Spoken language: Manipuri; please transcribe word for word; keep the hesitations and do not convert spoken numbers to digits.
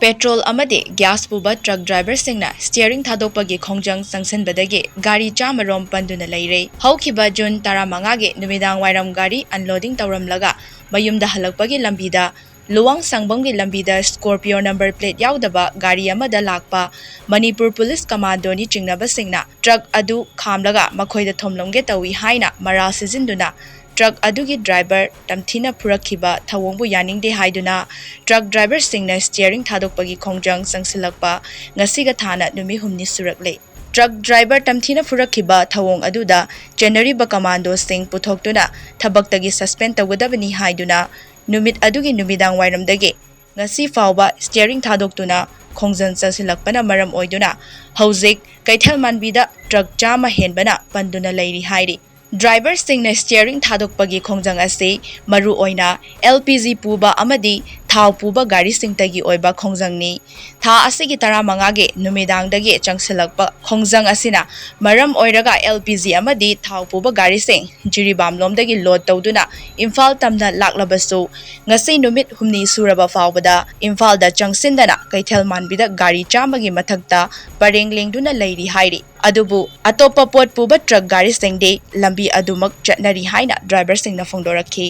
ꯄꯦꯇ꯭ꯔꯣꯜ ꯑꯃꯗꯤ ꯒ꯭ꯌꯥꯁ ꯄꯨꯕ ꯇ꯭ꯔꯛ ꯗ꯭ꯔꯥꯏꯚꯔꯁꯤꯡꯅ ꯁ꯭ꯇꯤꯌꯔꯤꯡ ꯊꯥꯗꯣꯛꯄꯒꯤ ꯈꯣꯡꯖꯪ ꯆꯪꯁꯤꯟꯕꯗꯒꯤ ꯒꯥꯔꯤ ꯆꯥꯝꯃ ꯔꯣꯝ ꯄꯟꯗꯨꯅ ꯂꯩꯔꯦ꯫ ꯍꯧꯈꯤꯕ ꯖꯨꯟ ꯇꯔꯥꯃꯉꯥꯒꯤ ꯅꯨꯃꯤꯗꯥꯡ ꯋꯥꯏꯔꯝ ꯒꯥꯔꯤ ꯑꯟꯂꯣꯗꯤꯡ ꯇꯧꯔꯝꯂꯒ ꯃꯌꯨꯝꯗ ꯍꯜꯂꯛꯄꯒꯤ ꯂꯝꯕꯤꯗ ꯂꯨꯋꯥꯡ ꯁꯪꯕꯝꯒꯤ ꯂꯝꯕꯤꯗ ꯁ꯭ꯀꯣꯔꯄꯤꯌꯣ ꯅꯝꯕꯔ ꯄ꯭ꯂꯦꯠ ꯌꯥꯎꯗꯕ ꯒꯥꯔꯤ ꯑꯃꯗ ꯂꯥꯛꯄ ꯃꯅꯤꯄꯨꯔ ꯄꯨꯂꯤꯁ ꯀꯃꯥꯟꯗꯣꯅꯤ ꯆꯤꯡꯅꯕꯁꯤꯡꯅ ꯇ꯭ꯔꯛ ꯑꯗꯨ ꯈꯥꯝꯂꯒ ꯃꯈꯣꯏꯗ ꯊꯣꯝꯂꯝꯒꯦ ꯇꯧꯏ ꯍꯥꯏꯅ ꯃꯔꯥꯜ ꯁꯤꯖꯤꯟꯗꯨꯅ ꯇ꯭ꯔꯛ ꯑꯗꯨꯒꯤ ꯗ꯭ꯔꯥꯏꯚꯔ ꯇꯝꯊꯤꯅ ꯐꯨꯔꯛꯈꯤꯕ ꯊꯧꯑꯣꯡꯕꯨ ꯌꯥꯅꯤꯡꯗꯦ ꯍꯥꯏꯗꯨꯅ ꯇ꯭ꯔꯛ ꯗ꯭ꯔꯥꯏꯚꯔꯁꯤꯡꯅ ꯁ꯭ꯇꯤꯌꯔꯤꯡ ꯊꯥꯗꯣꯛꯄꯒꯤ ꯈꯣꯡꯖꯪ ꯆꯪꯁꯤꯜꯂꯛꯄ ꯉꯁꯤꯒ ꯊꯥꯅ ꯅꯨꯃꯤꯠ ꯍꯨꯝꯅꯤ ꯁꯨꯔꯛꯂꯦ꯫ ꯇ꯭ꯔꯛ ꯗ꯭ꯔꯥꯏꯚꯔ ꯇꯝꯊꯤꯅ ꯐꯨꯔꯛꯈꯤꯕ ꯊꯧꯑꯣꯡ ꯑꯗꯨꯗ ꯆꯦꯟꯅꯔꯤꯕ ꯀꯃꯥꯟꯗꯣꯁꯤꯡ ꯄꯨꯊꯣꯛꯇꯨꯅ ꯊꯕꯛꯇꯒꯤ ꯁꯁꯄꯦꯟ ꯇꯧꯒꯗꯕꯅꯤ ꯍꯥꯏꯗꯨꯅ ꯅꯨꯃꯤꯠ ꯑꯗꯨꯒꯤ ꯅꯨꯃꯤꯗꯥꯡ ꯋꯥꯏꯔꯝꯗꯒꯤ ꯉꯁꯤ ꯐꯥꯎꯕ ꯁ꯭ꯇꯤꯌꯔꯤꯡ ꯊꯥꯗꯣꯛꯇꯨꯅ ꯈꯣꯡꯖꯪ ꯆꯪꯁꯤꯜꯂꯛꯄꯅ ꯃꯔꯝ ꯑꯣꯏꯗꯨꯅ ꯍꯧꯖꯤꯛ ꯀꯩꯊꯦꯜ ꯃꯥꯟꯕꯤꯗ ꯇ꯭ꯔꯛ ꯆꯥꯝꯃ ꯍꯦꯟꯕꯅ ꯄꯟꯗꯨꯅ ꯂꯩꯔꯤ ꯍꯥꯏꯔꯤ꯫ ꯗ꯭ꯔꯥꯏꯚꯔꯁꯤꯡꯅ ꯁ꯭ꯇꯤꯌꯔꯤꯡ ꯊꯥꯗꯣꯛꯄꯒꯤ ꯈꯣꯡꯖꯪ ꯑꯁꯤ ꯃꯔꯨꯑꯣꯏꯅ ꯑꯦꯜ ꯄꯤ ꯖꯤ ꯄꯨꯕ ꯑꯃꯗꯤ ꯊꯥꯎ ꯄꯨꯕ ꯒꯥꯔꯤꯁꯤꯡꯇꯒꯤ ꯑꯣꯏꯕ ꯈꯣꯡꯖꯪꯅꯤ꯫ ꯊꯥ ꯑꯁꯤꯒꯤ ꯇꯔꯥꯃꯉꯥꯒꯤ ꯅꯨꯃꯤꯗꯥꯡꯗꯒꯤ ꯆꯪꯁꯤꯜꯂꯛꯄ ꯈꯣꯡꯖꯪ ꯑꯁꯤꯅ ꯃꯔꯝ ꯑꯣꯏꯔꯒ ꯑꯦꯜ ꯄꯤ ꯖꯤ ꯑꯃꯗꯤ ꯊꯥꯎ ꯄꯨꯕ ꯒꯥꯔꯤꯁꯤꯡ ꯖꯤꯔꯤꯕꯥꯝꯂꯣꯝꯗꯒꯤ ꯂꯣꯗ ꯇꯧꯗꯨꯅ ꯏꯝꯐꯥꯜ ꯇꯝꯅ ꯂꯥꯛꯂꯕꯁꯨ, ꯉꯁꯤ ꯅꯨꯃꯤꯠ ꯍꯨꯝꯅꯤ ꯁꯨꯔꯕ ꯐꯥꯎꯕꯗ ꯏꯝꯐꯥꯜꯗ ꯆꯪꯁꯤꯟꯗꯅ ꯀꯩꯊꯦꯜ ꯃꯥꯟꯕꯤꯗ ꯒꯥꯔꯤ ꯆꯥꯝꯃꯒꯤ ꯃꯊꯛꯇ ꯄꯔꯦꯡ ꯂꯦꯡꯗꯨꯅ ꯂꯩꯔꯤ ꯍꯥꯏꯔꯤ꯫ ꯑꯗꯨꯕꯨ ꯑꯇꯣꯞꯄ ꯄꯣꯠ ꯄꯨꯕ ꯇ꯭ꯔꯛ ꯒꯥꯔꯤꯁꯤꯡꯗꯤ ꯂꯝꯕꯤ ꯑꯗꯨꯃꯛ ꯆꯠꯅꯔꯤ ꯍꯥꯏꯅ ꯗ꯭ꯔꯥꯏꯚꯔꯁꯤꯡꯅ ꯐꯣꯡꯗꯣꯔꯛꯈꯤ꯫